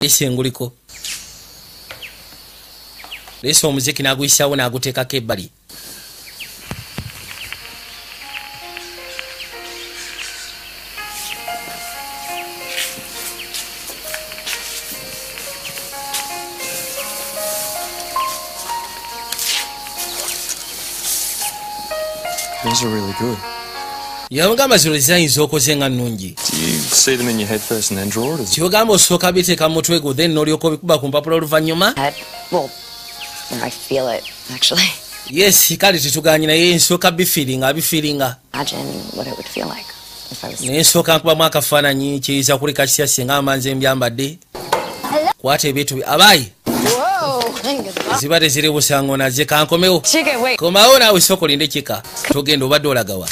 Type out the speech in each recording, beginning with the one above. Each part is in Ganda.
Lesa enguliko, lesa omuziki n'aguyisawo n'aguteekako ebbali. Those are really good. Yamugamba zino design z'okoze nga nnungi. Do you see them in your head first and then draw it? Or is it Kyogamba osooka biteeka mu mutwe gwo, then n'olyoka obikuba ku mpapula oluvannyuma? Head. Well, I feel it, actually. Yes, kale tetuganye, naye nsooka bifiiringa abifiiringa. Imagine what it would feel like if I was. Naye nsooka nkubamu akafaananyi kiyinza kuleka kitya singa mba nze mbyambadde. Kwata ebintu abaayi. Whoa! Ziba teziri busango naze kankomewo. Chicken, wait. Komawo naawe, sooka olinde kika togenda. Obadde olagawa?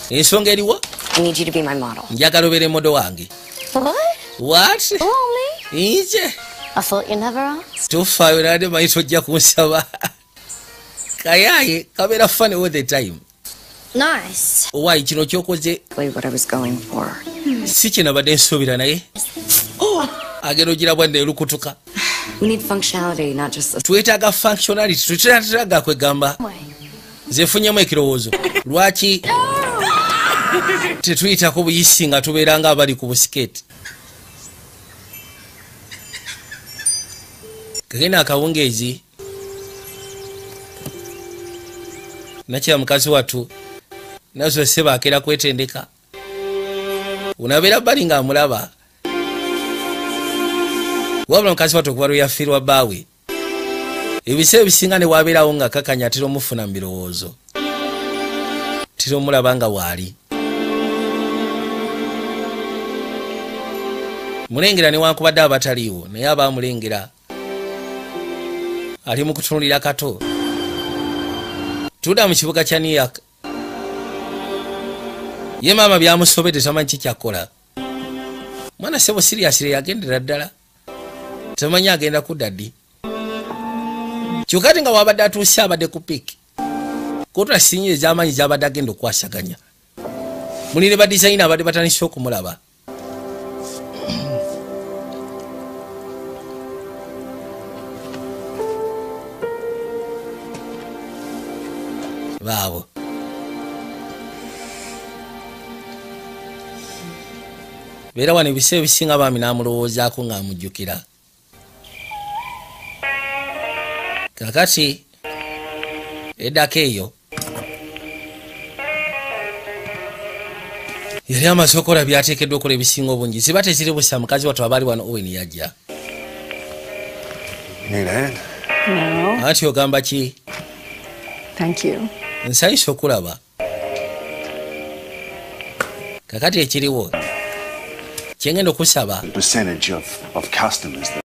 Ensonga eriwo. I need you to be my model. Njagala obeere model wange. What? What? Oh, me? Nze? I thought you never asked. Tofaayo, nade manyi tojja kunsaba. Kayaye kabeera funny all the time. Nice. Owaayi, kino kyokoze Exactly what I was going for. si kyenabadde nsuubira, naye agenda ogira bwadde erukutuka. We need functionality, not just a Twetaaga functionality, tetwetaaga kwegamba. Way. Nze nfunyemu ekirowoozo, lwaki tetuyitako buyisi nga tubeera nga abali ku busikeeti? Kagenda akawungeezi nakira mukazi wattu nazo seba akeera kwetendeka, unabeera bbali ng'amulaba. Wabula mukazi wattu okuva lwe yafiirwa bbaawe, ebiseera ebisinga ne wabeerawo nga kakanya, atera omufuna mu birowoozo, tera omulaba nga waali mulengera, newankubadde abataliiwo, naye aba amulengera ali mu kutunulira kato. Tudda mu kibuga kya New York. Ye maama byamusobedde, tamanyi kikyakola. Mwana sebo siriasire yagendera ddala, tamanyi agenda kudda ddi. Kyokka ate nga wabadde atuuse, abadde ku piiki kotula sinyi ez'amaanyi z'abadde agenda okwasaganya muli ne ba designer abadde batandise okumulaba. Baabo beera wano ebiseera ebisinga baami n'amulowoozaako ng'amujjukira. Kakati eddako eyo yali amaze okukola byateekeddwa okukola ebisinga obungi, ziba teziri busa. Mukazi wattu abaali wano, Owen yajja. Need a hand? No. Anti ogamba ki? Thank you. Nsanyusa okulaba. Kakati ekiriwo kyengenda okusaba The percentage of customers that